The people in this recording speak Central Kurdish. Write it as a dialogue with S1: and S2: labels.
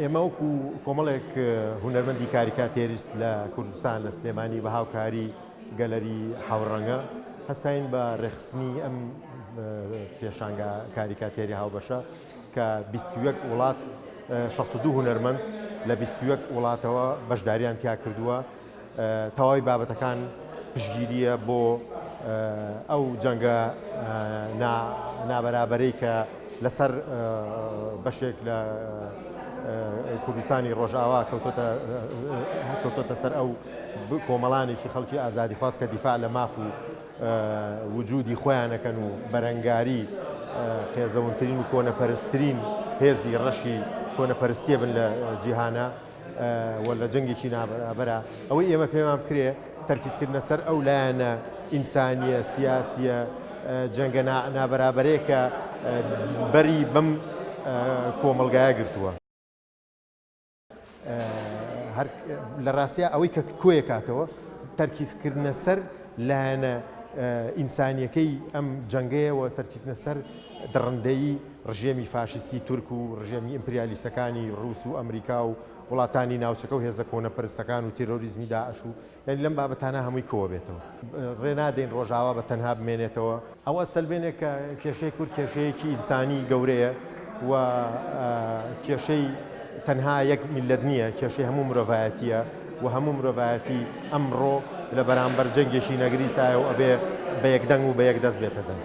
S1: ئێمە وەکو کۆمەڵێک هونەرمەندی کاریکاتێریست لە کوردستان لە سلێمانی بە هاوکاری گەلەری حەوڕەنگە هەستاین بە ڕێکخستنی ئەم پێشانگا کاریکاتێری هاوبەشە کە 21 وڵات 62 هونەرمەند لە 21 وڵاتەوە بەشداریان تیا کردووە. تەواوی بابەتەکان پشتگیرییە بۆ ئەو جەنگە نابەرابەرەی کە لەسەر بەشێک لە کوردستانی ڕۆژئاوا کەوتۆتە سەر ئەو کۆمەڵانێکی خەڵکی ئازادیخواز کە دیفاع لە ماف و وجودی خۆیانەکەن و بەرەنگاری قێزەونترین و کۆنەپەرستترین هێزی ڕەشی کۆنەپەرستیە بن لە جیهانە. و لە جەنگێکی نابەرابەرا، ئەوەی ئێمە پێمان بکرێ تەرکیزکردنە سەر ئەو لایەنە ئینسانییە، سیاسییە، جەنگە نابەرابەرەیە کە بەری بەم کۆمەڵگایە گرتووە. هەر لە ڕاستیا ئەوەی کە کۆیەکاتەوە تەرکیزکردنە سەر لایەنە ئینسانییەکەی ئەم جەنگەیە و تەرکیزکردنە سەر دڕندەیی ڕژێمی فاشیستی تورک و ڕژێمی ئیمپریالیستەکانی ڕووس و ئەمریکا و وڵاتانی ناوچەکە و هێزە کۆنەپەرستەکان و تێرۆریزمی داعش و یانی لەم بابەتانە هەمووی کۆ بێتەوە. ڕێ نادەین ڕۆژاوا بە تەنها بمێنێتەوە. ئەوە ئەسەلمێنێ کە کێشەی کورد کێشەیەکی ئینسانی گەورەیە و کێشەی تەنها یەک میللەت نییە، کێشەی هەموو مرۆڤایەتییە و هەموو مرۆڤایەتی ئەمڕۆ لە بەرامبەر جەنگێکی نەگریسایە و ئەبێ بە یەک دەنگ و بە یەک دەست بێتە دەنگ.